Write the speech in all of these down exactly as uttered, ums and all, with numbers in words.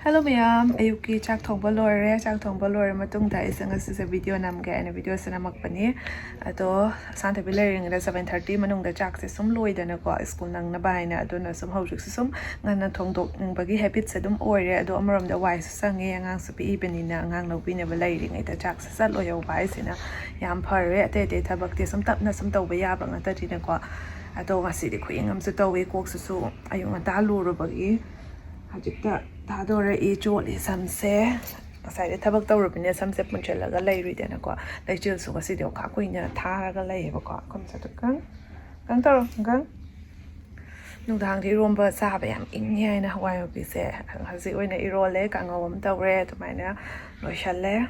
Hello ꯃꯌꯥꯝ, ꯑꯌꯨꯛꯀꯤ ꯆꯥꯛ ꯊꯣꯡꯕ ꯂꯣꯏꯔꯦ꯫ ꯆꯥꯛ ꯊꯣꯡꯕ ꯂꯣꯏꯔ ꯃꯇꯨꯡꯗ ꯑꯩꯁꯦ ꯉꯁꯤꯁꯦ ꯚꯤꯗꯤꯑꯣ ꯅꯝꯒꯦ ꯍꯥꯏꯅ ꯚꯤꯗꯤꯑꯣꯁꯦ ꯅꯝꯃꯛꯄꯅꯤ꯫ ꯑꯗꯣ ꯁꯥꯟꯊꯕꯤ ꯂꯩꯔꯤꯉꯩꯗ seven thirty ꯃꯅꯨꯡꯗ ꯆꯥꯛꯁꯦ ꯁꯨꯝ ꯂꯣꯏꯗꯅꯀꯣ, ꯁ꯭ꯀꯨꯜ ꯅꯪꯅꯕ ꯍꯥꯏꯅ꯫ ꯑꯗꯨꯅ ꯁꯨꯝ ꯍꯧꯖꯤꯛꯁꯨ ꯁꯨꯝ ꯉꯟꯅ ꯊꯣꯡꯗꯣꯛꯅꯤꯡꯕꯒꯤ ꯍꯦꯕꯤꯠꯁꯦ ꯑꯗꯨꯝ ꯑꯣꯏꯔꯦ꯫ ꯑꯗꯣ ꯑꯃꯔꯣꯝꯗ ꯋꯥꯏꯁꯨ ꯁꯪꯉꯦ, ꯑꯉꯥꯡꯁꯨ ꯄꯤꯛꯏꯕꯅꯤꯅ ꯑꯉꯥꯡ ꯂꯧꯕꯤꯅꯕ ꯂꯩꯔꯤꯉꯩꯗ ꯆꯥꯛꯁꯦ ꯆꯠꯂꯣꯏꯍꯧꯕ ꯍꯥꯏꯁꯤꯅ ꯌꯥꯝ ꯐꯔꯦ꯫ ꯑꯇꯩ ꯑꯇꯩ ꯊꯕꯛꯇꯤ ꯁꯨꯝ ꯇꯞꯅ ꯁꯨꯝ ꯇꯧꯕ ꯌꯥꯕ ꯉꯥꯛꯇꯅꯤꯅꯀꯣ꯫ ꯑꯗꯣ ꯉꯁꯤꯗꯤ ꯈꯨꯌꯦꯡ ꯑꯃꯁꯨ ꯇꯧꯋꯤ, ꯀꯣꯛꯁꯤꯁꯨ ꯑꯌꯨꯛ ꯉꯟꯇꯥ ꯂꯨꯔꯨꯕꯒꯤ꯫ ꯍꯧꯖꯤꯛꯇ ꯊꯥꯗꯣꯔꯛꯏ ꯆꯣꯠꯂꯤ ꯁꯝꯁꯦ꯫ ꯉꯁꯥꯏꯗꯤ ꯊꯕꯛ ꯇꯧꯔꯨꯕꯅꯤꯅ ꯁꯝꯁꯦ ꯄꯨꯟꯁꯤꯜꯂꯒ ꯂꯩꯔꯨꯏꯗꯅꯀꯣ꯫ ꯂꯩꯆꯤꯜꯁꯨ ꯉꯁꯤꯗꯤ ꯑꯣꯈꯥꯛ ꯀꯨꯏꯅ ꯊꯥꯔꯒ ꯂꯩꯌꯦꯕꯀꯣ꯫ ꯑꯩꯈꯣꯏ ꯃꯆꯥꯗꯣ ꯀꯪ, ꯀꯪ ꯇꯧꯔꯣ, ꯀꯪ꯫ ꯅꯨꯡꯗꯥꯡꯗꯤ ꯏꯔꯣꯝꯕ ꯆꯥꯕ ꯌꯥꯝ ꯏꯪꯉꯦ ꯍꯥꯏꯅ ꯍꯋꯥꯏ ꯃꯨꯕꯤꯁꯦ ꯍꯧꯖꯤꯛ ꯑꯣꯏꯅ ꯏꯔꯣꯜꯂꯦ, ꯀꯥꯡꯉꯧ ꯑꯃ ꯇꯧꯔꯦ, ꯑꯗꯨꯃꯥꯏꯅ ꯂꯣꯏꯁꯜꯂꯦ꯫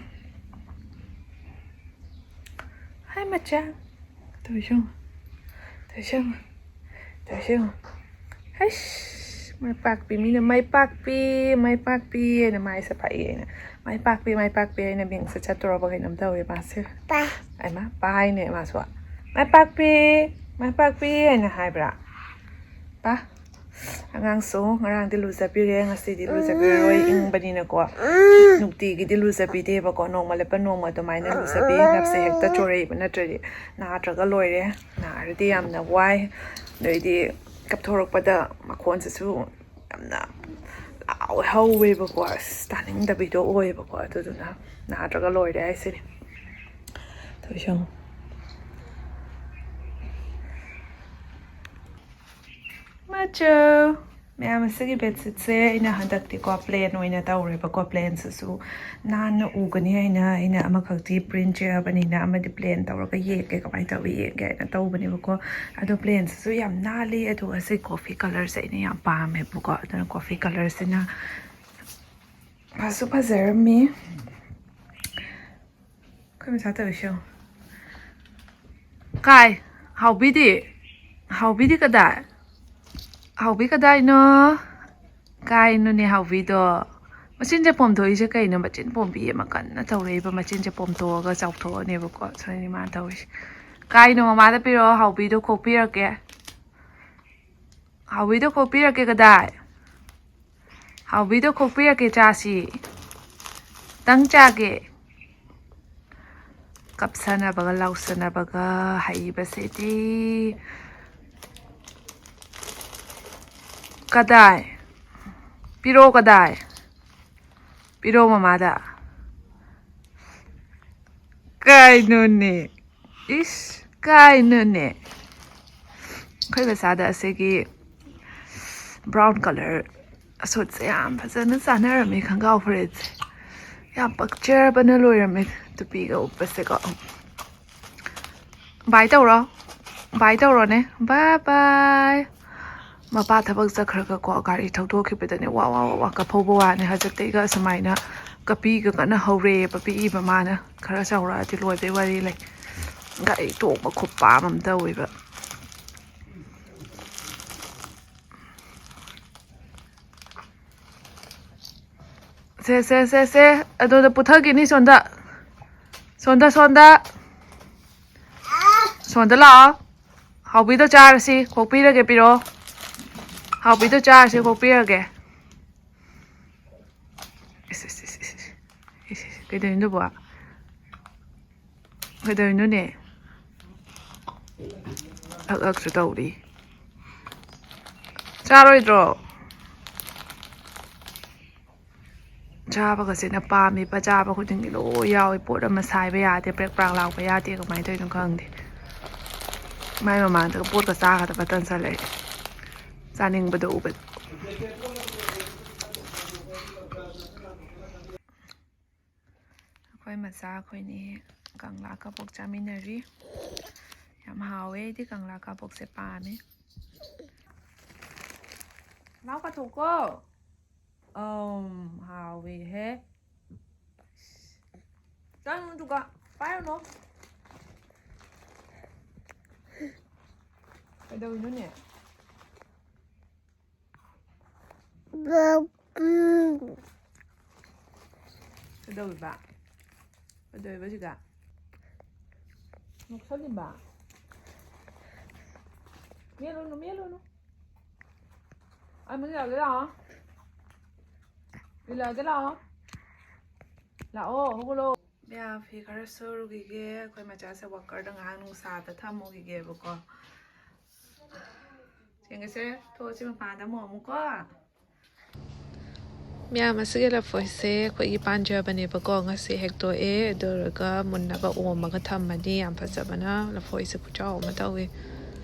ꯍꯥꯏ ꯃꯆꯥ, ꯇꯧꯁꯨ, ꯇꯧꯁꯨ, ꯇꯧꯁꯨ꯫ ꯍꯩꯁ, ꯃꯥꯏ ꯄꯥꯛꯄꯤ, ꯃꯤꯅ ꯃꯥꯏ ꯄꯥꯛꯄꯤ, ꯃꯥꯏ ꯄꯥꯛꯄꯤ ꯍꯥꯏꯅ ꯃꯥꯏꯁꯦ ꯄꯥꯛꯏ꯫ ꯑꯩꯅ ꯃꯥꯏ ꯄꯥꯛꯄꯤ, ꯃꯥꯏ ꯄꯥꯛꯄꯤ ꯍꯥꯏꯅ ꯃꯤꯡꯁꯦ ꯆꯠꯇꯣꯔꯕ ꯀꯩꯅꯣꯝ ꯇꯧꯋꯦ ꯃꯥꯁꯦ꯫ ꯄꯥꯏ꯫ ꯑꯩꯃ, ꯄꯥꯏꯅꯦ ꯃꯥꯁꯨ꯫ "ꯃꯥꯏ ꯄꯥꯛꯄꯤ, ꯃꯥꯏ ꯄꯥꯛꯄꯤ" ꯍꯥꯏꯅ ꯍꯥꯏꯕ꯭ꯔꯥ? ꯄꯥ꯫ ꯑꯉꯥꯡꯁꯨ ꯉꯔꯥꯡꯗꯤ ꯂꯨꯖꯕꯤꯔꯦ, ꯉꯁꯤꯗꯤ ꯂꯨꯖꯕꯤꯔꯔꯣꯏ, ꯏꯪꯕꯅꯤꯅꯀꯣ꯫ ꯅꯨꯡꯇꯤꯒꯤꯗꯤ ꯂꯨꯖꯕꯤꯗꯦꯕꯀꯣ, ꯅꯣꯡꯃ ꯂꯦꯞꯄ ꯅꯣꯡꯃ ꯑꯗꯨꯃꯥꯏꯅ ꯂꯨꯖꯕꯤ꯫ ꯅꯞꯁꯦ ꯍꯦꯛꯇ ꯆꯣꯔꯛꯏꯕ, ꯅꯠꯇ꯭ꯔꯗꯤ ꯅꯥꯗ꯭ꯔꯒ ꯂꯣꯏꯔꯦ꯫ ꯅꯥꯔꯗꯤ ꯌꯥꯝꯅ ꯋꯥꯏ꯫ ꯑꯗꯩꯗꯤ ꯀꯞꯊꯣꯔꯛꯄꯗ ꯃꯈꯣꯟꯁꯤꯁꯨ ꯌꯥꯝꯅ ꯂꯥꯎ ꯍꯧꯋꯦꯕꯀꯣ, ꯑꯁ, ꯇꯥꯅꯤꯡꯗꯕꯤꯗꯣ ꯑꯣꯏꯌꯦꯕꯀꯣ꯫ ꯑꯗꯨꯗꯨꯅ ꯅꯥꯗ꯭ꯔꯒ ꯂꯣꯏꯔꯦ ꯍꯥꯏꯁꯤꯅꯤ꯫ ꯇꯧꯔꯤꯁꯦ ꯌꯦꯡꯉꯣ꯫ ꯃꯆꯨ꯫ ꯃꯌꯥꯝ, ꯑꯁꯤꯒꯤ ꯕꯦꯗꯁꯤꯠꯁꯦ ꯑꯩꯅ ꯍꯟꯗꯛꯇꯤꯀꯣ ꯄ꯭ꯂꯦꯟ ꯑꯣꯏꯅ ꯇꯧꯔꯦꯕꯀꯣ꯫ ꯄ꯭ꯂꯦꯟꯁꯤꯁꯨ ꯅꯥꯟꯅ ꯎꯒꯅꯤ ꯍꯥꯏꯅ ꯑꯩꯅ ꯑꯃꯈꯛꯇꯤ ꯄ꯭ꯔꯤꯟ ꯆꯦꯛꯑꯕꯅꯤꯅ ꯑꯃꯗꯤ ꯄ꯭ꯂꯦꯟ ꯇꯧꯔꯒ ꯌꯦꯡꯒꯦ, ꯀꯃꯥꯏꯅ ꯇꯧꯋꯤ ꯌꯦꯡꯒꯦ ꯍꯥꯏꯅ ꯇꯧꯕꯅꯦꯕꯀꯣ꯫ ꯑꯗꯣ ꯄ꯭ꯂꯦꯟꯁꯤꯁꯨ ꯌꯥꯝ ꯅꯥꯜꯂꯤ꯫ ꯑꯗꯨꯒ ꯁꯤ ꯀꯣꯐꯤ ꯀꯂꯔꯁꯦ ꯑꯩꯅ ꯌꯥꯝ ꯄꯥꯝꯃꯦꯕꯀꯣ꯫ ꯑꯗꯨꯅ ꯀꯣꯐꯤ ꯀꯂꯔꯁꯤꯅ ꯐꯁꯨ ꯐꯖꯔꯝꯃꯤ꯫ ꯑꯩꯈꯣꯏ ꯃꯆꯥ ꯇꯧꯔꯤꯁꯦ ꯌꯦꯡꯉꯣ꯫ ꯀꯥꯏ? ꯍꯥꯎꯕꯤꯗꯤ? ꯍꯥꯎꯕꯤꯗꯤ ꯀꯗꯥꯏ? ꯍꯥꯎꯕꯤ ꯀꯗꯥꯏꯅꯣ? ꯀꯥꯏꯅꯣꯅꯦ ꯍꯥꯎꯕꯤꯗꯣ? ꯃꯆꯤꯟꯁꯦ ꯄꯣꯝꯊꯣꯛꯏꯁꯦ ꯀꯩꯅꯣ? ꯃꯆꯤꯟ ꯄꯣꯝꯕꯤ ꯑꯃ ꯀꯟꯅ ꯇꯧꯔꯛꯏꯕ, ꯃꯆꯤꯟꯁꯦ ꯄꯣꯝꯊꯣꯛꯑꯒ ꯆꯥꯎꯊꯣꯛꯑꯅꯦꯕꯀꯣ꯫ ꯁꯨꯃꯥꯏꯅ ꯃꯥꯅ ꯇꯧꯔꯤꯁꯦ꯫ ꯀꯥꯏꯅꯣ? ꯃꯃꯥꯗ ꯄꯤꯔꯛꯑꯣ, ꯍꯥꯎꯕꯤꯗꯣ ꯈꯣꯛꯄꯤꯔꯛꯀꯦ꯫ ꯍꯥꯎꯕꯤꯗꯣ ꯈꯣꯛꯄꯤꯔꯛꯀꯦ ꯀꯗꯥꯏ? ꯍꯥꯎꯕꯤꯗꯣ ꯈꯣꯛꯄꯤꯔꯛꯀꯦ, ꯆꯥꯁꯤ꯫ ꯇꯪ ꯆꯥꯒꯦ꯫ ꯀꯞꯁꯟꯅꯕꯒ ꯂꯥꯎꯁꯟꯅꯕꯒ ꯍꯩꯕꯁꯤꯗꯤ꯫ ꯀꯗꯥꯏ? ꯄꯤꯔꯛꯑꯣ, ꯀꯗꯥꯏ? ꯄꯤꯔꯛꯑꯣ ꯃꯃꯥꯗ꯫ ꯀꯥꯏꯅꯣꯅꯦ? ꯏꯁ, ꯀꯥꯏꯅꯣꯅꯦ? ꯑꯩꯈꯣꯏ ꯃꯆꯥꯗ ꯑꯁꯤꯒꯤ brown colour ꯁꯨꯠꯁꯦ ꯌꯥꯝ ꯐꯖꯅ ꯆꯥꯟꯅꯔꯝꯃꯦ, ꯈꯣꯡꯒ꯭ꯔꯥꯎ ꯐꯨꯔꯤꯠꯁꯦ꯫ ꯌꯥꯝ ꯄꯛꯆꯔꯕꯅ ꯂꯣꯏꯔꯝꯃꯦ, ꯇꯨꯄꯤꯒ ꯎꯞꯄꯁꯦꯀꯣ꯫ ꯕꯥꯏ ꯇꯧꯔꯣ, ꯕꯥꯏ ꯇꯧꯔꯣꯅꯦ, bye bye꯫ ꯃꯄꯥ ꯊꯕꯛ ꯆꯠꯈ꯭ꯔꯒꯀꯣ, ꯒꯥꯔꯤ ꯊꯧꯗꯣꯛꯈꯤꯕꯗꯅꯦ, ꯋꯥ ꯋꯥ ꯋꯥ ꯋꯥ ꯀꯞꯐꯧꯕ ꯋꯥꯅꯦ꯫ ꯍꯧꯖꯤꯛꯇ ꯑꯩꯒ ꯑꯁꯨꯃꯥꯏꯅ ꯀꯞꯄꯤꯒ ꯀꯟꯅ ꯍꯧꯔꯦ, ꯄꯤꯛꯏꯕ ꯃꯥꯅ꯫ ꯈꯔ ꯆꯥꯎꯔꯛꯑꯗꯤ ꯂꯣꯏꯕꯩ ꯋꯥꯔꯤ ꯂꯩ꯫ ꯒꯥꯔꯤ ꯇꯣꯡꯕ ꯈꯨꯄꯥꯝ ꯑꯃ ꯇꯧꯋꯦꯕ꯫ ꯁꯦ, ꯁꯦ, ꯁꯦ, ꯁꯦ, ꯑꯗꯨꯗ ꯄꯨꯊꯈꯤꯅꯤ, ꯁꯣꯝꯗ꯫ ꯁꯣꯝꯗ, ꯁꯣꯝꯗ꯫ ꯁꯣꯝꯗ ꯂꯥꯛꯑꯣ꯫ ꯍꯥꯎꯕꯤꯗꯣ ꯆꯥꯔꯁꯤ, ꯈꯣꯛꯄꯤꯔꯒꯦ, ꯄꯤꯔꯛꯑꯣ꯫ ꯍꯥꯎꯕꯤꯗꯣ ꯆꯥꯔꯁꯤ, ꯈꯣꯛꯄꯤꯔꯒꯦ꯫ ꯏꯁ, ꯏꯁ, ꯏꯁ, ꯏꯁ, ꯏꯁ꯫ ꯏꯁ, ꯏꯁ, ꯀꯩꯗꯧꯔꯤꯅꯣ ꯑꯗꯨꯕꯣ? ꯀꯩꯗꯧꯔꯤꯅꯣꯅꯦ? ꯑꯛ ꯑꯛꯁꯨ ꯇꯧꯔꯤ꯫ ꯆꯥꯔꯣꯏꯗ꯭ꯔꯣ? ꯆꯥꯕꯒꯁꯤꯅ ꯄꯥꯝꯃꯤꯕ, ꯆꯥꯕ ꯈꯨꯗꯤꯡꯒꯤ ꯂꯣꯏ ꯌꯥꯎꯋꯤ꯫ ꯄꯣꯠ ꯑꯃ ꯁꯥꯏꯕ ꯌꯥꯗꯦ, ꯄ꯭ꯔꯦꯛ ꯄ꯭ꯔꯥꯛ ꯂꯥꯎꯕ ꯌꯥꯗꯦ, ꯀꯃꯥꯏꯅ ꯇꯧꯔꯤꯅꯣ ꯈꯪꯗꯦ꯫ ꯃꯥꯏ ꯃꯃꯥꯡꯗꯒ ꯄꯣꯠꯀ ꯆꯥꯒꯗꯕ ꯇꯟꯁꯜꯂꯛꯑꯦ, ꯆꯥꯅꯤꯡꯕꯗꯣ ꯎꯕꯗ꯫ ꯑꯩꯈꯣꯏ ꯃꯆꯥ ꯑꯩꯈꯣꯏꯅꯤ ꯀꯪꯂꯥ ꯀꯕꯣꯛ ꯆꯥꯃꯤꯟꯅꯔꯤ꯫ ꯌꯥꯝ ꯍꯥꯎꯋꯦ, ꯑꯩꯗꯤ ꯀꯪꯂꯥ ꯀꯕꯣꯛꯁꯦ ꯄꯥꯝꯃꯦ꯫ ꯂꯥꯎ ꯀꯥꯊꯣꯛꯀꯣ꯫ ꯑꯝ, ꯍꯥꯎꯋꯦꯍꯦ꯫ ꯆꯪꯉꯨ ꯑꯗꯨꯒ ꯄꯥꯏꯔꯨꯅꯣ꯫ ꯀꯩꯗꯧꯔꯤꯅꯣꯅꯦ? ꯀꯩꯗꯧꯔꯤꯕ? ꯀꯩꯗꯧꯔꯤꯕ ꯁꯤꯗ? ꯅꯣꯛꯁꯜꯂꯤꯕ? ꯃꯦꯠꯂꯨꯅꯨ, ꯃꯦꯠꯂꯨꯅꯨ꯫ ꯑꯩ ꯃꯅꯤꯡ ꯂꯥꯛꯑꯒꯦ, ꯂꯥꯛꯑꯣ꯫ ꯂꯥꯛꯑꯣ, ꯂꯥꯛꯑꯣ, ꯍꯧꯒꯠꯂꯣ꯫ ꯃꯌꯥꯝ, ꯐꯤ ꯈꯔ ꯁꯨꯔꯨꯈꯤꯒꯦ꯫ ꯑꯩꯈꯣꯏ ꯃꯆꯥꯁꯦ ꯋꯥꯀꯔꯗ ꯉꯥꯏꯍꯥꯛ ꯅꯨꯡꯁꯥꯗ ꯊꯝꯃꯨꯈꯤꯒꯦꯕꯀꯣ꯫ ꯁꯦꯡꯒꯦꯁꯦ, ꯊꯣꯛꯑꯁꯤ ꯃꯄꯥꯟꯗ ꯑꯃꯨꯛ ꯑꯃꯨꯛꯀꯣ꯫ ꯃꯌꯥꯝ, ꯑꯁꯤꯒꯤ ꯂꯐꯣꯏꯁꯦ ꯑꯩꯈꯣꯏꯒꯤ ꯄꯥꯟꯖꯕꯅꯦꯕꯀꯣ꯫ ꯉꯁꯤ ꯍꯦꯛꯇꯣꯛꯑꯦ, ꯑꯗꯨ ꯑꯣꯏꯔꯒ ꯃꯨꯟꯅꯕ ꯑꯣꯝꯃꯒ ꯊꯝꯃꯅꯤ꯫ ꯌꯥꯝ ꯐꯖꯕꯅ ꯂꯐꯣꯏꯁꯦ ꯈꯨꯆꯥꯎ ꯑꯃ ꯇꯧꯋꯤ꯫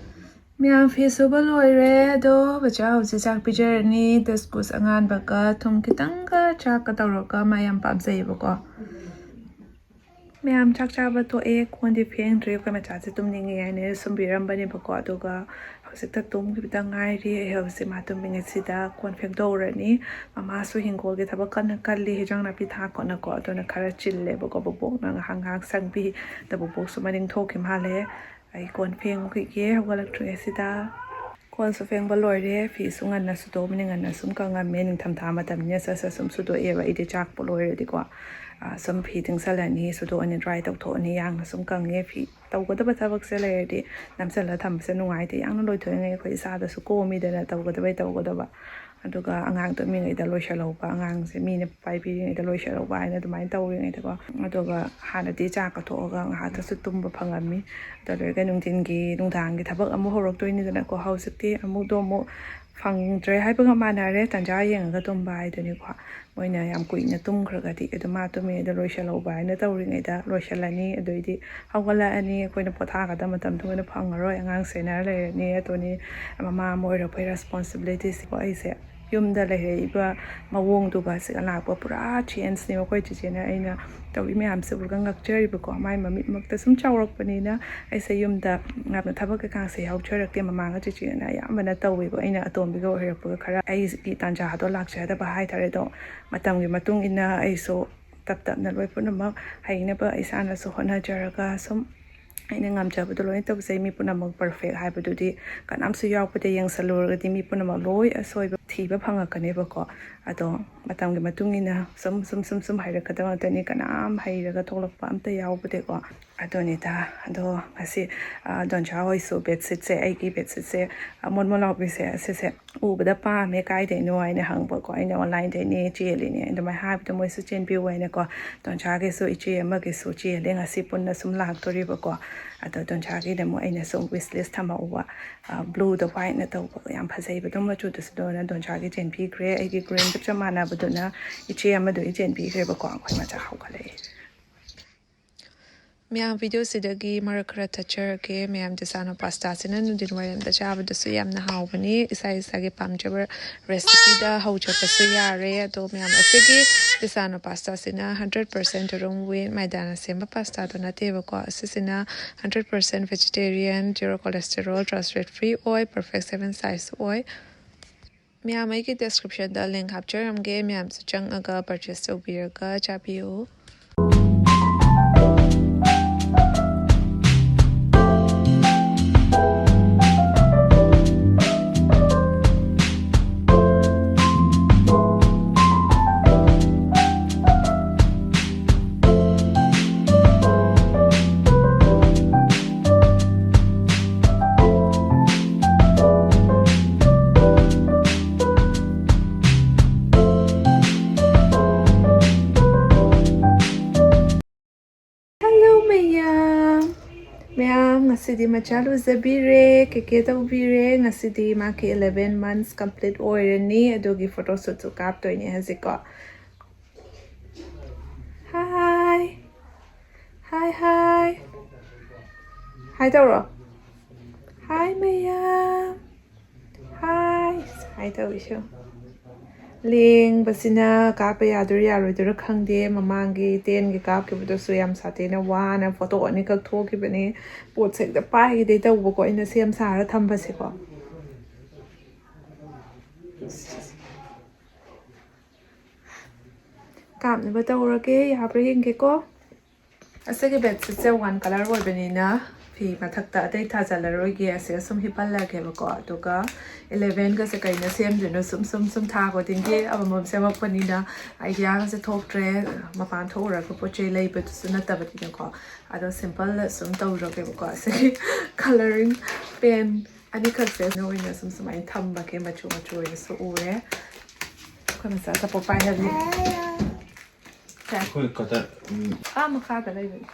ꯃꯌꯥꯝ, ꯐꯤ ꯁꯨꯕ ꯂꯣꯏꯔꯦ꯫ ꯑꯗꯣ ꯕꯆꯥ ꯍꯧꯖꯤꯛ ꯆꯥꯛ ꯄꯤꯖꯔꯅꯤ꯫ ꯗꯁꯀꯨꯁ ꯑꯉꯥꯟꯕꯒ ꯊꯨꯝ ꯈꯤꯇꯪꯒ ꯆꯥꯛꯀ ꯇꯧꯔꯒ ꯃꯥ ꯌꯥꯝ ꯄꯥꯝꯖꯩꯌꯦꯕꯀꯣ꯫ ꯃꯌꯥꯝ, ꯆꯥꯛ ꯆꯥꯕ ꯇꯣꯛꯑꯦ, ꯀꯣꯟꯗꯤ ꯐꯦꯡꯗ꯭ꯔꯤ꯫ ꯑꯩꯈꯣꯏ ꯃꯆꯥꯁꯦ ꯇꯨꯝꯅꯤꯡꯉꯦ ꯍꯥꯏꯅ ꯁꯨꯝꯕꯤꯔꯝꯕꯅꯦꯕꯀꯣ꯫ ꯑꯗꯨꯒ ꯍꯧꯖꯤꯛꯇ ꯇꯨꯝꯈꯤꯕꯗ ꯉꯥꯏꯔꯤ꯫ ꯑꯩ ꯍꯧꯖꯤꯛ ꯃꯥ ꯇꯨꯝꯃꯤꯉꯩꯁꯤꯗ ꯀꯣꯟ ꯐꯦꯡꯗꯣꯛꯎꯔꯅꯤ꯫ ꯃꯃꯥꯁꯨ ꯍꯤꯡꯒꯣꯜꯒꯤ ꯊꯕꯛ ꯀꯟꯅ ꯀꯜꯂꯤ, ꯍꯤꯟꯖꯥꯡ ꯅꯥꯄꯤ ꯊꯥ ꯈꯣꯠꯅꯀꯣ꯫ ꯑꯗꯨꯅ ꯈꯔ ꯆꯤꯜꯂꯦꯕꯀꯣ꯫ ꯕꯕꯣꯛꯅ ꯉꯥꯏꯍꯥꯛ ꯉꯥꯏꯍꯥꯛ ꯆꯪꯕꯤ꯫ ꯑꯗ ꯕꯕꯣꯛꯁꯨ ꯃꯅꯤꯡ ꯊꯣꯛꯈꯤ ꯃꯥꯜꯂꯦ꯫ ꯑꯩ ꯀꯣꯟ ꯐꯦꯡꯉꯨꯈꯤꯒꯦ ꯍꯧꯒꯠꯂꯛꯇ꯭ꯔꯤꯉꯩꯁꯤꯗ꯫ ꯀꯣꯟꯁꯨ ꯐꯦꯡꯕ ꯂꯣꯏꯔꯦ꯫ ꯐꯤꯁꯨ ꯉꯟꯅ ꯁꯨꯗꯣꯛꯑꯃꯤꯅ ꯉꯟꯅ ꯁꯨꯝ ꯀꯪꯉꯝꯃꯦ꯫ ꯅꯤꯡꯊꯝꯊꯥ ꯃꯇꯝꯅꯤꯅ ꯁꯠ ꯁꯠ ꯁꯨꯝ ꯁꯨꯗꯣꯛꯑꯦꯕ꯫ ꯑꯩꯗꯤ ꯆꯥꯛꯄꯨ ꯂꯣꯏꯔꯗꯤꯀꯣ, ꯑ, ꯁꯨꯝ ꯐꯤ ꯇꯤꯡꯁꯜꯂꯅꯤ, ꯁꯨꯗꯣꯛꯑꯅꯤ, ꯗ꯭ꯔꯥꯏ ꯇꯧꯊꯣꯛꯑꯅꯤ꯫ ꯌꯥꯡꯅ ꯁꯨꯝ ꯀꯪꯉꯦ꯫ ꯐꯤ ꯇꯧꯒꯗꯕ ꯊꯕꯛꯁꯦ ꯂꯩꯔꯗꯤ ꯅꯝꯁꯜꯂ ꯊꯝꯕꯁꯦ ꯅꯨꯡꯉꯥꯏꯇꯦ꯫ ꯌꯥꯡꯅ ꯂꯣꯏꯊꯣꯛꯏꯉꯩ ꯑꯩꯈꯣꯏ ꯏꯁꯥꯗꯁꯨ ꯀꯣꯝꯃꯤꯗꯅ, ꯇꯧꯒꯗꯕꯩ ꯇꯧꯒꯗꯕ꯫ ꯑꯗꯨꯒ ꯑꯉꯥꯡ ꯇꯨꯝꯃꯤꯉꯩꯗ ꯂꯣꯏꯁꯤꯜꯍꯧꯕ, ꯑꯉꯥꯡꯁꯦ ꯃꯤꯅ ꯄꯥꯏꯕꯤꯔꯤꯉꯩꯗ ꯂꯣꯏꯁꯤꯜꯍꯧꯕ ꯍꯥꯏꯅ ꯑꯗꯨꯃꯥꯏꯅ ꯇꯧꯔꯤꯉꯩꯗꯀꯣ꯫ ꯑꯗꯨꯒ ꯍꯥꯟꯅꯗꯤ ꯆꯥ ꯀꯠꯊꯣꯛꯑꯒ ꯉꯥꯏꯍꯥꯛꯇꯁꯨ ꯇꯨꯝꯕ ꯐꯪꯉꯝꯃꯤ꯫ ꯑꯗꯨ ꯂꯣꯏꯔꯒ ꯅꯨꯡꯊꯤꯟꯒꯤ, ꯅꯨꯡꯗꯥꯡꯒꯤ ꯊꯕꯛ ꯑꯃꯨꯛ ꯍꯧꯔꯛꯇꯣꯏꯅꯤꯗꯅꯀꯣ꯫ ꯍꯧꯖꯤꯛꯇꯤ ꯑꯃꯨꯛꯇꯣ ꯑꯃꯨꯛ ꯐꯪꯗ꯭ꯔꯦ ꯍꯥꯏꯕꯒ ꯃꯥꯟꯅꯔꯦ, ꯇꯟꯖꯥ ꯌꯦꯡꯉꯒ ꯇꯨꯝꯕ ꯍꯥꯏꯗꯨꯅꯤꯀꯣ꯫ ꯃꯣꯏꯅ ꯌꯥꯝ ꯀꯨꯏꯅ ꯇꯨꯝꯈ꯭ꯔꯒꯗꯤ꯫ ꯑꯗꯨ ꯃꯥ ꯇꯨꯝꯃꯤꯉꯩꯗ ꯂꯣꯏꯁꯤꯜꯍꯧꯕ ꯍꯥꯏꯅ ꯇꯧꯔꯤꯉꯩꯗ ꯂꯣꯏꯁꯤꯜꯂꯅꯤ꯫ ꯑꯗꯨꯏꯗꯤ ꯍꯧꯒꯠꯂꯛꯑꯅꯤ꯫ ꯑꯩꯈꯣꯏꯅ ꯄꯣꯊꯥꯒꯗꯕ ꯃꯇꯝꯗꯣ ꯑꯣꯏꯅ ꯐꯪꯉꯔꯣꯏ꯫ ꯑꯉꯥꯡ ꯁꯦꯟꯅꯔ ꯂꯩꯔꯅꯤ꯫ ꯑꯗꯨꯅꯤ ꯃꯃꯥ ꯑꯃ ꯑꯣꯏꯔꯛꯄꯒꯤ ꯔꯦꯁꯄꯣꯟꯁꯤꯕꯤꯂꯤꯇꯤꯁꯦꯀꯣ꯫ ꯑꯩꯁꯦ ꯌꯨꯝꯗ ꯂꯩꯔꯛꯏꯕ ꯃꯑꯣꯡꯗꯨꯒ ꯁꯤꯒ ꯂꯥꯛꯄ ꯄꯨꯔꯥ ꯆꯦꯟꯖꯅꯦꯕ꯫ ꯑꯩꯈꯣꯏ ꯆꯤꯆꯦꯅ ꯑꯩꯅ ꯇꯧꯔꯤ ꯃꯌꯥꯝꯁꯦ ꯎꯔꯒ ꯉꯛꯆꯔꯤꯕꯀꯣ꯫ ꯃꯥꯏ ꯃꯃꯤꯠꯃꯛꯇ ꯁꯨꯝ ꯆꯥꯎꯔꯛꯄꯅꯤꯅ ꯑꯩꯁꯦ ꯌꯨꯝꯗ ꯌꯥꯝꯅ ꯊꯕꯛ ꯀꯩꯀꯥꯁꯦ ꯌꯥꯎꯖꯔꯛꯇꯦ꯫ ꯃꯃꯥꯒ ꯆꯤꯆꯦꯅ ꯑꯌꯥꯝꯕꯅ ꯇꯧꯋꯦꯕ꯫ ꯑꯩꯅ ꯑꯇꯣꯝꯕꯤꯒ ꯑꯣꯏꯔꯛꯄꯒ ꯈꯔ ꯑꯩꯒꯤ ꯇꯥꯟꯖꯥꯗꯣ ꯂꯥꯛꯆꯗꯕ ꯍꯥꯏꯇꯥꯔꯦ꯫ ꯑꯗꯣ ꯃꯇꯝꯒꯤ ꯃꯇꯨꯡ ꯏꯟꯅ ꯑꯩꯁꯨ ꯇꯞ ꯇꯞꯅ ꯂꯣꯏ ꯄꯨꯝꯅꯃꯛ ꯍꯩꯅꯕ ꯏꯁꯥꯅꯁꯨ ꯍꯣꯠꯅꯖꯔꯒ ꯁꯨꯝ ꯑꯩꯅ ꯉꯝꯖꯕꯗꯣ ꯂꯣꯏꯅ ꯇꯧꯖꯩ꯫ ꯃꯤ ꯄꯨꯝꯅꯃꯛ ꯄꯔꯐꯦꯛ ꯍꯥꯏꯕꯗꯨꯗꯤ ꯀꯅꯥꯝꯁꯨ ꯌꯥꯎꯄꯣꯠꯇꯦ꯫ ꯌꯦꯡꯁꯜꯂꯨꯔꯒꯗꯤ ꯃꯤ ꯄꯨꯝꯅꯃꯛ ꯂꯣꯏ ꯑꯁꯣꯏꯕ ꯊꯤꯕ ꯐꯪꯉꯛꯀꯅꯦꯕꯀꯣ꯫ ꯑꯗꯣ ꯃꯇꯝꯒꯤ ꯃꯇꯨꯡ ꯏꯟꯅ ꯁꯨꯝ ꯁꯨꯝ ꯁꯨꯝ ꯁꯨꯝ ꯍꯩꯔꯛꯀꯗꯕ ꯉꯥꯛꯇꯅꯤ, ꯀꯅꯥꯝ ꯍꯩꯔꯒ ꯊꯣꯛꯂꯛꯄ ꯑꯝꯇ ꯌꯥꯎꯕꯗꯦꯀꯣ꯫ ꯑꯗꯨꯅꯤꯗ꯫ ꯑꯗꯣ ꯉꯁꯤ ꯗꯣꯟꯁꯥ ꯍꯣꯏꯁꯨ ꯕꯦꯠꯁꯤꯠꯁꯦ, ꯑꯩꯒꯤ ꯕꯦꯠꯁꯤꯠꯁꯦ ꯃꯣꯟ ꯃꯣꯟ ꯂꯥꯎꯕꯤꯁꯦ, ꯑꯁꯤꯁꯦ ꯎꯕꯗ ꯄꯥꯝꯃꯦ, ꯀꯥꯏꯗꯩꯅꯣ ꯍꯥꯏꯅ ꯍꯪꯕꯀꯣ꯫ ꯑꯩꯅ ꯑꯣꯟꯂꯥꯏꯟꯗꯩꯅꯦ ꯆꯦꯜꯂꯤꯅꯦ ꯑꯗꯨꯃꯥꯏꯅ ꯍꯥꯏꯕꯗꯣ ꯃꯣꯏꯁꯨ ꯆꯦꯟꯕꯤꯌꯨ ꯍꯥꯏꯅꯀꯣ꯫ ꯗꯣꯟꯁꯥꯒꯤꯁꯨ ꯏꯆꯦ ꯑꯃꯒꯤꯁꯨ ꯆꯦꯜꯂꯦ ꯉꯁꯤ ꯄꯨꯟꯅ ꯁꯨꯝ ꯂꯥꯛꯇꯣꯔꯤꯕꯀꯣ꯫ ꯑꯗꯣ ꯗꯣꯟꯁꯥꯒꯤꯗ ꯑꯃꯨꯛ ꯑꯩꯅ ꯁꯨꯝ wish list ꯊꯝꯃꯛꯎꯕ꯫ ꯕ꯭ꯂꯨꯗ ꯋꯥꯏꯠꯅ ꯇꯧꯕ ꯌꯥꯝ ꯐꯖꯩꯕ ꯑꯗꯨꯝ ꯃꯆꯨꯗꯨꯁꯨ꯫ ꯑꯗꯨꯅ ꯗꯣꯟꯁꯥꯒꯤ ꯆꯦꯟꯕꯤꯈ꯭ꯔꯦ꯫ ꯑꯩꯒꯤ ꯒ꯭ꯔꯤꯟꯒ ꯆꯞ ꯃꯥꯟꯅꯕꯗꯨꯅ ꯏꯆꯦ ꯑꯃꯗꯨꯒꯤ ꯆꯦꯟꯕꯤꯈ꯭ꯔꯦꯕꯀꯣ꯫ ꯑꯩꯈꯣꯏ ꯃꯆꯥ ꯍꯧꯒꯠꯂꯛꯑꯦ꯫ ꯃꯌꯥꯝ ꯚꯤꯗꯤꯑꯣꯁꯤꯗꯒꯤ ꯃꯔꯛ ꯈꯔ ꯊꯠꯆꯔꯒꯦ꯫ ꯃꯌꯥꯝ ꯗꯤꯁꯥꯅꯣ ꯄꯥꯁꯇꯥꯁꯤꯅ ꯅꯨꯡꯊꯤꯟ ꯋꯥꯏꯔꯝꯗ ꯆꯥꯕꯗꯁꯨ ꯌꯥꯝꯅ ꯍꯥꯎꯕꯅꯤ꯫ ꯏꯁꯥ ꯏꯁꯥꯒꯤ ꯄꯥꯝꯖꯕ ꯔꯦꯁꯤꯄꯤꯗ ꯍꯧꯖꯕꯁꯨ ꯌꯥꯔꯦ꯫ ꯑꯗꯣ ꯃꯌꯥꯝ ꯑꯁꯤꯒꯤ ꯗꯤꯁꯥꯅꯣ ꯄꯥꯁꯇꯥꯁꯤꯅ ꯍꯟꯗ꯭ꯔꯦꯠ ꯄꯥꯔꯁꯦꯟ ꯌꯦꯔꯨꯝ ꯋꯤꯠ ꯃꯥꯏꯗꯥꯅ ꯁꯦꯝꯕ ꯄꯥꯁꯇꯥꯗꯣ ꯅꯠꯇꯦꯕꯀꯣ꯫ ꯑꯁꯤꯁꯤꯅ hundred percent vegetarian, zero cholesterol, trans fat free ꯑꯣꯏ, perfect seven size ꯑꯣꯏ꯫ ꯃꯌꯥꯝ ꯑꯩꯒꯤ descriptionꯗ link ꯍꯥꯞꯆꯔꯝꯒꯦ, ꯃꯌꯥꯝꯁꯨ ꯆꯪꯉꯒ purchase ꯇꯧꯕꯤꯔꯒ ꯆꯥꯕꯤꯌꯨ꯫ Hello ꯃꯌꯥꯝ꯫ ꯃꯌꯥꯝ, ꯉꯁꯤꯗꯤ ꯃꯆꯥ ꯂꯨꯖꯕꯤꯔꯦ, ꯀꯦꯀꯦ ꯇꯧꯕꯤꯔꯦ꯫ ꯉꯁꯤꯗꯤ ꯃꯥꯒꯤ eleven months complete ꯑꯣꯏꯔꯅꯤ꯫ ꯑꯗꯨꯒꯤ photo shootꯁꯨ ꯀꯥꯞꯇꯣꯏꯅꯦ ꯍꯧꯖꯤꯛꯀꯣ꯫ Hi꯫ Hi, hi꯫ Hi ꯇꯧꯔꯣ꯫ Hi ꯃꯌꯥꯝ꯫ Hi꯫ Hi ꯇꯧꯔꯤꯁꯨ꯫ ꯂꯦꯡꯕꯁꯤꯅ ꯀꯥꯞꯄ ꯌꯥꯗꯣꯏꯔꯥ ꯌꯥꯔꯣꯏꯗꯣꯏꯔꯥ ꯈꯪꯗꯦ꯫ ꯃꯃꯥꯡꯒꯤ tenꯒꯤ ꯀꯥꯞꯈꯤꯕꯗꯨꯁꯨ ꯌꯥꯝ ꯁꯥꯊꯤꯅ ꯋꯥꯅ photo ꯑꯅꯤꯈꯛ ꯊꯣꯛꯈꯤꯕꯅꯤ꯫ ꯄꯣꯠꯁꯦ ꯍꯦꯛꯇ ꯄꯥꯏꯈꯤꯗꯩ ꯇꯧꯕꯀꯣ ꯑꯩꯅ ꯁꯦꯝ ꯁꯥꯔ ꯊꯝꯕꯁꯦꯀꯣ꯫ ꯀꯥꯞꯅꯕ ꯇꯧꯔꯒꯦ, ꯌꯥꯕ꯭ꯔꯥ ꯌꯦꯡꯒꯦꯀꯣ꯫ ꯑꯁꯤꯒꯤ bedsheetꯁꯦ one colour ꯑꯣꯏꯕꯅꯤꯅ ꯐꯤ ꯃꯊꯛꯇ ꯑꯇꯩ ꯊꯥꯖꯤꯜꯂꯔꯣꯏꯒꯦ, ꯑꯁꯤꯒ ꯁꯨꯝ ꯍꯤꯞꯍꯜꯂꯒꯦꯕꯀꯣ꯫ ꯑꯗꯨꯒ elevenꯒꯁꯦ ꯀꯩꯅ ꯁꯦꯝꯗꯣꯏꯅꯣ, ꯁꯨꯝ ꯁꯨꯝ ꯁꯨꯝ ꯊꯥ ꯈꯨꯗꯤꯡꯒꯤ ꯑꯃꯃꯝ ꯁꯦꯝꯃꯛꯄꯅꯤꯅ ideaꯒꯁꯦ ꯊꯣꯛꯇ꯭ꯔꯦ꯫ ꯃꯄꯥꯟ ꯊꯣꯛꯎꯔꯒ ꯄꯣꯠ ꯆꯩ ꯂꯩꯕꯗꯨꯁꯨ ꯅꯠꯇꯕꯅꯤꯅꯀꯣ꯫ ꯑꯗꯣ simpleꯗ ꯁꯨꯝ ꯇꯧꯔꯒꯦꯕꯀꯣ꯫ ꯑꯁꯤꯒꯤ colouring pen ꯑꯅꯤꯈꯛꯁꯦ ꯑꯣꯏꯅ ꯁꯨꯝ ꯁꯨꯃꯥꯏꯅ ꯊꯝꯃꯒꯦ, ꯃꯆꯨ ꯃꯆꯨ ꯑꯣꯏꯅꯁꯨ ꯎꯔꯦ꯫ ꯑꯩꯈꯣꯏ ꯃꯆꯥ ꯑꯆꯥꯄꯣꯠ ꯄꯥꯏꯍꯜꯂꯤ꯫ ꯑꯩꯈꯣꯏ ꯀꯇꯔ ꯑꯥ ꯃꯈꯥꯗ ꯂꯩꯕꯅꯤ꯫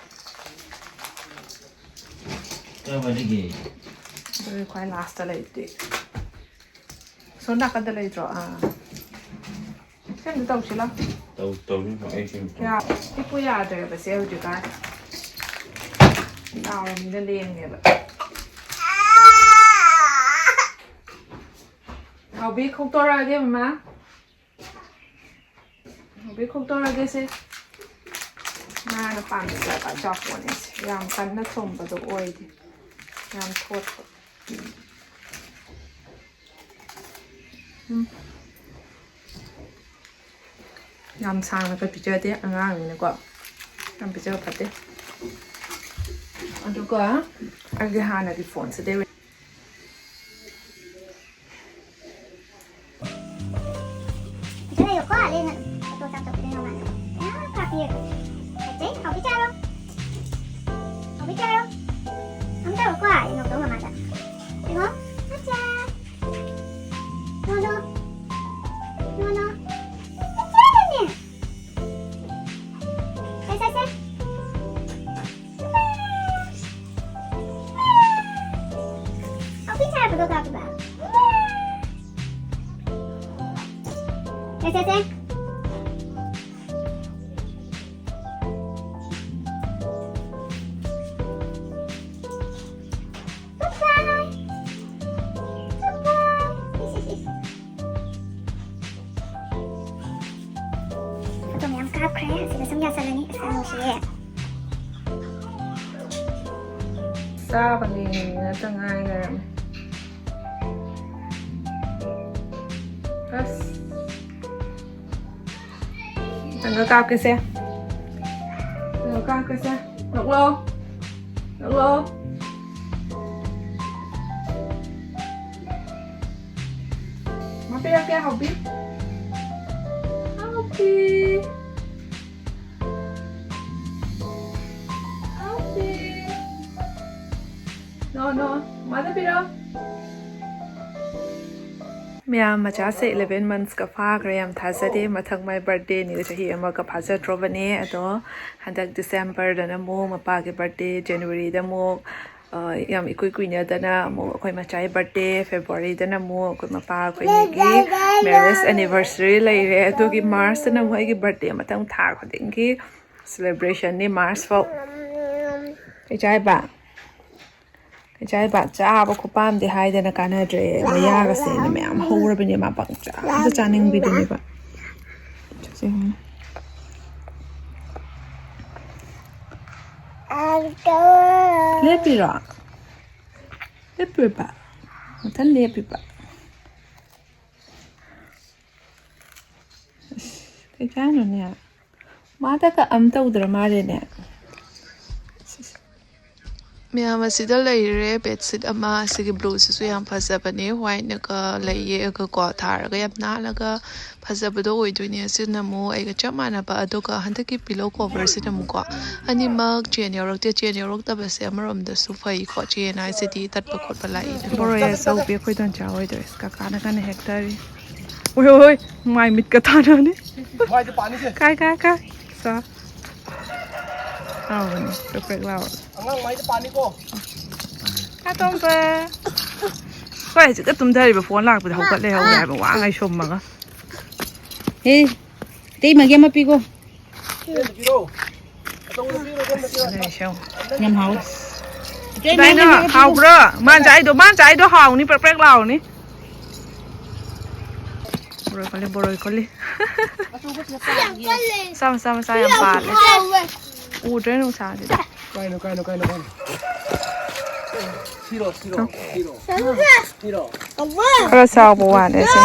ꯀꯌꯥꯝ ꯋꯥꯠꯂꯤꯒꯦ? ꯑꯗꯨꯒꯤ ꯈ꯭ꯋꯥꯏ lastꯇ ꯂꯩꯕꯗꯤ꯫ ꯁꯣꯝ ꯅꯥꯀꯟꯗ ꯂꯩꯇ꯭ꯔꯣ? ꯑꯥ꯫ ꯁꯦꯝꯗ ꯇꯧꯁꯤ ꯂꯥꯎ꯫ ꯇꯧ ꯇꯧꯅꯤ ꯑꯩ ꯁꯦꯝ ꯌꯥ ꯄꯤꯛꯄꯨ ꯌꯥꯗ꯭ꯔꯦꯕꯁꯦ ꯍꯧꯖꯤꯛꯀꯥꯟ꯫ ꯆꯥꯎꯔꯕꯅꯤꯅ ꯂꯦꯡꯉꯦꯕ꯫ ꯍꯥꯎꯕꯤ ꯈꯣꯛꯇꯣꯔꯛꯑꯒꯦ ꯃꯃꯥ꯫ ꯍꯥꯎꯕꯤ ꯈꯣꯛꯇꯣꯔꯛꯑꯒꯦꯁꯦ꯫ ꯃꯥꯅ ꯄꯥꯝꯖꯕ ꯑꯆꯥꯄꯣꯠꯅꯦꯁꯦ꯫ ꯌꯥꯝ ꯀꯟꯅ ꯊꯨꯝꯕꯗꯣ ꯑꯣꯏꯗꯦ꯫ ꯌꯥꯝ ꯊꯣꯠꯄ꯫ ꯎꯝ꯫ ꯌꯥꯝ ꯁꯥꯡꯅꯒ ꯄꯤꯖꯗꯦ ꯑꯉꯥꯡꯅꯤꯅꯀꯣ꯫ ꯌꯥꯝ ꯄꯤꯖꯕ ꯐꯠꯇꯦ꯫ ꯑꯗꯨꯒ ꯑꯩꯒꯤ ꯍꯥꯟꯅꯒꯤ phoneꯁꯤꯗꯩ ꯄꯤꯖꯔꯦꯀꯣ, ꯂꯦꯟꯅ ꯐꯣꯇꯣ ꯆꯥꯝꯊꯣꯛꯄꯤꯔꯦ ꯃꯃꯥꯅ꯫ ꯃꯌꯥꯝ ꯀꯥꯞꯄꯤꯔꯦ꯫ ꯐꯖꯩ, ꯍꯥꯎꯕꯤ ꯆꯥꯔꯣ꯫ ꯍꯥꯎꯕꯤ ꯆꯥꯔꯣ꯫ ꯑꯃꯨꯛ ꯇꯧꯔꯣꯀꯣ, ꯌꯦꯡꯉꯣ ꯃꯃꯥꯗ꯫ ꯌꯦꯡꯉꯣ, ꯑꯠꯆꯥ꯫ ꯅꯣꯅꯣ꯫ ꯅꯣꯅꯣ꯫ ꯑꯠꯆꯥꯅꯦ꯫ ꯁꯦ, ꯁꯦ, ꯁꯦ꯫ ꯍꯥꯎꯕꯤ ꯆꯥꯔꯕꯗꯣ ꯀꯥꯞꯄꯤꯕ꯫ ꯁꯦ, ꯁꯦ, ꯁꯦ꯫ Bye bye. Bye bye. ꯏꯁ, ꯏꯁ, ꯏꯁ꯫ ꯐꯣꯇꯣ ꯃꯌꯥꯝ ꯀꯥꯞꯈ꯭ꯔꯦ꯫ ꯑꯁꯤꯗ ꯁꯨꯝ ꯌꯥꯁꯜꯂꯅꯤ꯫ ꯑꯁ, ꯌꯥꯝ ꯅꯨꯡꯁꯤꯌꯦ꯫ ꯆꯥꯕꯒꯤ ꯉꯥꯛꯇ ꯉꯥꯏ ꯂꯩꯔꯝꯃꯦ꯫ ꯑꯁ꯫ ꯅꯪꯒ ꯀꯥꯞꯀꯦꯁꯦ꯫ ꯅꯪꯒ ꯀꯥꯞꯀꯦꯁꯦ꯫ ꯅꯣꯛꯂꯣ꯫ ꯅꯣꯛꯂꯣ꯫ ꯄꯤꯔꯛꯀꯦ, ꯍꯥꯎꯕꯤ꯫ ꯍꯥꯎꯕꯤ꯫ ꯍꯥꯎꯕꯤ꯫ No, no. ꯃꯥꯗ ꯄꯤꯔꯛꯑꯣ꯫ ꯃꯌꯥꯝ, ꯃꯆꯥꯁꯦ eleven monthsꯀ ꯐꯥꯈ꯭ꯔꯦ꯫ ꯌꯥꯝ ꯊꯥꯖꯗꯦ꯫ ꯃꯊꯪ ꯃꯥꯏ birthdayꯅꯤ, ꯆꯍꯤ ꯑꯃꯒ ꯐꯥꯖꯗ꯭ꯔꯣꯕꯅꯦ꯫ ꯑꯗꯣ ꯍꯟꯗꯛ Decemberꯗꯅ ꯑꯃꯨꯛ ꯃꯄꯥꯒꯤ birthday, Januaryꯗ ꯑꯃꯨꯛ, ꯑ, ꯌꯥꯝ ꯏꯀꯨꯏ ꯀꯨꯏꯅꯗꯅ ꯑꯃꯨꯛ ꯑꯩꯈꯣꯏ ꯃꯆꯥꯒꯤ birthday, Februaryꯗꯅ ꯑꯃꯨꯛ ꯑꯩꯈꯣꯏ ꯃꯄꯥ, ꯑꯩꯈꯣꯏ ꯑꯅꯤꯒꯤ marriage anniversary ꯂꯩꯔꯦ꯫ ꯑꯗꯨꯒꯤ Marchꯇꯅ ꯑꯃꯨꯛ ꯑꯩꯒꯤ birthday꯫ ꯃꯊꯪ ꯊꯥ ꯈꯨꯗꯤꯡꯒꯤ celebrationꯅꯤ March ꯐꯥꯎ꯫ ꯀꯩ ꯆꯥꯏꯕ? ꯀꯩ ꯆꯥꯏꯕ? ꯆꯥꯕ ꯈꯨꯄꯥꯝꯗꯤ ꯍꯥꯏꯗꯅ ꯀꯥꯟꯅꯗ꯭ꯔꯦ꯫ ꯃꯌꯥꯒꯁꯦ ꯑꯩꯅ ꯃꯌꯥꯝ ꯍꯧꯔꯕꯅꯦ, ꯃꯥ ꯄꯪꯆꯥꯗ ꯆꯥꯅꯤꯡꯕꯤꯗꯨꯅꯦꯕ꯫ ꯆꯦ ꯍꯣꯏꯅ꯫ ꯂꯦꯞꯄꯤꯔꯣ? ꯂꯦꯞꯄꯤꯔꯣ? ꯃꯊꯟ ꯂꯦꯞꯄꯤꯕ? ꯑꯁ, ꯀꯩ ꯆꯥꯏꯅꯣꯅꯦ? ꯃꯥꯗ ꯀ ꯑꯝ ꯇꯧꯗ꯭ꯔ ꯃꯥꯜꯂꯦꯅꯦ꯫ ꯃꯌꯥꯝ ꯑꯁꯤꯗ ꯂꯩꯔꯦ꯫ Bedsheet ꯑꯃ, ꯑꯁꯤꯒꯤ blueꯁꯤꯁꯨ ꯌꯥꯝ ꯐꯖꯕꯅꯦ, whiteꯅꯒ ꯂꯩꯌꯦꯒꯀꯣ ꯊꯥꯔꯒ ꯌꯥꯝ ꯅꯥꯜꯂꯒ ꯐꯖꯕꯗꯣ ꯑꯣꯏꯗꯣꯏꯅꯦ꯫ ꯑꯁꯤꯅ ꯑꯃꯨꯛ ꯑꯩꯒ ꯆꯞ ꯃꯥꯟꯅꯕ, ꯑꯗꯨꯒ ꯍꯟꯗꯛꯀꯤ pillow coverꯁꯤꯅ ꯑꯃꯨꯛꯀꯣ ꯑꯅꯤꯃꯛ chain ꯌꯥꯎꯔꯛꯇꯦ꯫ Chain ꯌꯥꯎꯔꯛꯇꯕꯁꯦ ꯑꯃꯔꯣꯝꯗꯁꯨ ꯐꯩꯀꯣ, chain ꯍꯥꯏꯁꯤꯗꯤ ꯇꯠꯄ ꯈꯣꯠꯄ ꯂꯥꯛꯏꯗꯅ꯫ ꯕꯣꯔꯣꯏ ꯑꯆꯧꯕꯤ ꯑꯩꯈꯣꯏ ꯗꯣꯟꯆꯥ ꯍꯣꯏꯗꯣ꯫ ꯀꯀꯥꯅ ꯀꯟꯅ ꯍꯦꯛꯇꯔꯤ꯫ ꯎꯏ, ꯎꯏ, ꯎꯏ, ꯃꯥꯏ ꯃꯤꯠꯀ ꯊꯥꯅꯅꯤ꯫ ꯃꯥꯏꯗ ꯄꯥꯅꯤꯁꯦ꯫ ꯀꯥꯏ, ꯀꯥꯏ, ꯀꯥꯏ꯫ ꯁꯣ꯫ ꯍꯥꯎꯕꯅꯤ, ꯄ꯭ꯔꯦꯛ ꯄ꯭ꯔꯦꯛ ꯂꯥꯎꯕ꯫ ꯑꯉꯥꯡ ꯃꯥꯏꯗ ꯄꯥꯅꯤꯀꯣ꯫ ꯀꯥ ꯇꯣꯝꯕ꯫ ꯍꯣꯏ, ꯍꯧꯖꯤꯛꯇ ꯇꯨꯝꯊꯔꯤꯕ phone ꯂꯥꯛꯄꯗ ꯍꯧꯒꯠ ꯂꯩꯍꯧꯔꯦ ꯍꯥꯏꯕ, ꯋꯥ ꯉꯥꯏ ꯁꯣꯝꯃꯒ꯫ ꯍꯦ, ꯏꯇꯩꯃꯒꯤ ꯑꯃ ꯄꯤꯀꯣ꯫ ꯌꯥꯝ ꯍꯥꯎꯋꯤ꯫ ꯀꯩꯅꯣ, ꯍꯥꯎꯕ꯭ꯔꯣ? ꯃꯥꯅ ꯆꯥꯏꯗꯣ, ꯃꯥꯅ ꯆꯥꯏꯗꯣ ꯍꯥꯎꯅꯤ, ꯄ꯭ꯔꯦꯛ ꯄ꯭ꯔꯦꯛ ꯂꯥꯎꯅꯤ꯫ ꯕꯣꯔꯣꯏ ꯈꯣꯠꯂꯤ, ꯕꯣꯔꯣꯏ ꯈꯣꯠꯂꯤ꯫ ꯃꯆꯥ, ꯃꯆꯥ, ꯃꯆꯥ ꯌꯥꯝ ꯄꯥꯜꯂꯦ꯫ ꯎꯗ꯭ꯔꯦ ꯅꯨꯡꯁꯥꯁꯤꯗ꯫ ꯀꯥꯏꯅꯣ, ꯀꯥꯏꯅꯣ, ꯀꯥꯏꯅꯣ, ꯀꯥꯏꯅꯣ? ꯁꯤꯔꯣ, ꯁꯤꯔꯣ, ꯁꯤꯔꯣ, ꯁꯤꯔꯣ꯫ ꯈꯔ ꯆꯥꯎꯕ ꯋꯥꯅꯦ ꯁꯤ꯫